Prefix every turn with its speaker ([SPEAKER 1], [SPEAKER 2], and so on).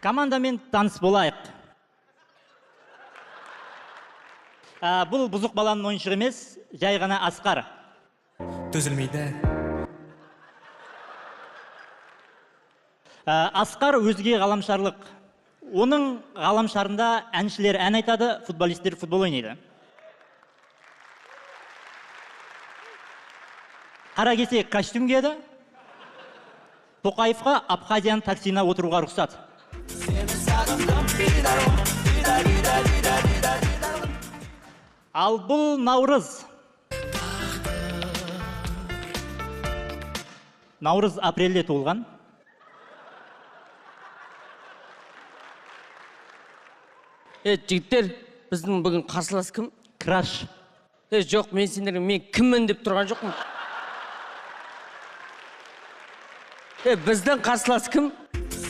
[SPEAKER 1] Командамен таныс болайық. Бұл бұзық баланың ойыншығы емес, жай ғана Асқар.
[SPEAKER 2] Төзілмейді.
[SPEAKER 1] Асқар өзге ғаламшарлық. Оның ғаламшарында әншілер ән айтады, футболисттер футбол ойнайды. Қара кесек костюм киеді. Тоқаевқа Абхазияның таксиіне отыруға рұқсат. Ал бұл Наурыз. Наурыз апрельде туылған.
[SPEAKER 3] Жігіттер, біздің бүгін қарсылас кім?
[SPEAKER 1] Краш.
[SPEAKER 3] Жоқ, мен сендерге мен кіммін деп тұрған жоқпын. Біздің қарсылас кім?